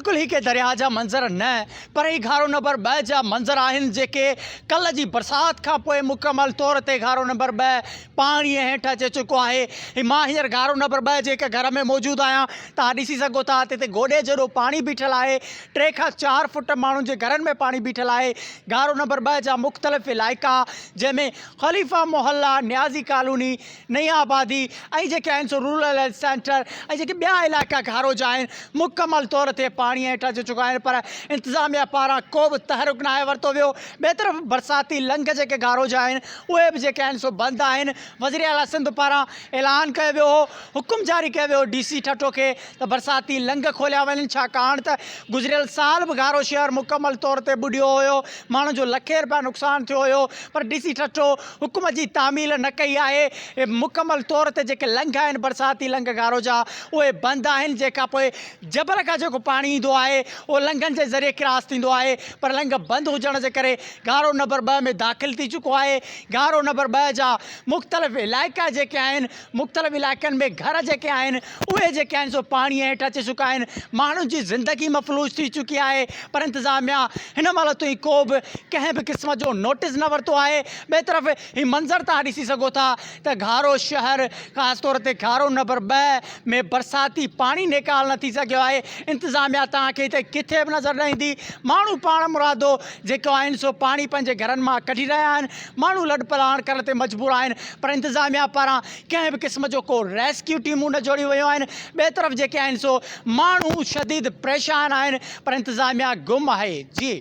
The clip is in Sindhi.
بلڪل هي ڪي درياهه جا منظر نه پر هي گهارو نمبر ٻه جا منظر آهن جيڪي ڪلهه جي برسات کان پوء مڪمل طور تي گهارو نمبر ٻه پاڻي هيٺ اچي چڪو آهي. هي مان هينئر گهارو نمبر ٻه جي هڪ گهر ۾ موجود آهيان توهان ڏسي سگهو ٿا ته هتي گوڏي جيڏو پاڻي بيٺل آهي ٽي کان چار فٽ ماڻهن جي گهرن ۾ پاڻي بيٺل آهي گهارو نمبر ٻه جا مختلف علائقا جنهن ۾ خليفا محلا نيازي ڪالوني نئين آبادي ۽ جيڪي آهن سو رورل هيلٿ سينٽر ۽ جيڪي ٻيا علائقا گهارو جا آهن مڪمل طور تي پاڻي هيٺ اچي چڪا آهن پر انتظاميا پاران ڪو به تحرڪ ناهي ورتو ويو ٻئي طرف برساتي لنگهه جيڪي گهارو جا آهن اهي به جيڪي آهن سو بند آهن وزير اعليٰ سنڌ پاران اعلان ڪيو ويو هو حڪم جاري ڪيو ويو ڊي سي ٺٽو کي ته برساتي لنگهه کوليا وڃن ڇاڪاڻ ته گذريل سال به گهارو شهر مڪمل طور تي ٻڏيو هيو ماڻهن جو لکين رپيا نقصان ٿيو هيو پر ڊي سي ٺٽو حڪم جي تعميل نه ڪئي آهي، مڪمل طور تي جيڪي لنگهه آهن برساتي لنگهه گهارو جا اهي بند آهن جنهن کان پوء جبل کان جيڪو پاڻي ايندو آهي اهو لنگهن جي ذريعي ڪراس ٿيندو آهي پر لنگهه بند هجڻ جي ڪري گهارو نمبر ٻه ۾ داخل ٿي چڪو آهي گهارو نمبر ٻه جا مختلف علائقا جيڪي آهن مختلف علائقن ۾ گهر جيڪي آهن اهي جيڪي آهن سو پاڻي هيٺ اچي چڪا آهن ماڻهن جي زندگي مفلوج ٿي چڪي آهي پر انتظاميا هن مهل تائين ڪو به ڪنهن به قسم جو نوٽيس نه ورتو آهي ٻئي طرف هي منظر توهان ڏسي سگهو ٿا ته گهارو شهر خاص طور تي گهارو نمبر ٻه ۾ برساتي پاڻي نيڪال نه ٿي سگهيو آهي انتظاميا توهان کي هتي ڪٿي به نظر نه ايندي ماڻهو پاڻ مرادو جيڪو آهن سو پاڻي پنهنجي گهرن مان ڪڍي رهيا آهن ماڻهو لڏپلاڻ ڪرڻ تي مجبور آهن پر انتظاميا پاران ڪنهن به قسم جو ڪو ريسڪيو ٽيمون نه جوڙيون ويون آهن ٻئي طرف جيڪي آهن سو ماڻهو شديد پريشان آهن پر انتظاميا گم آهي جي.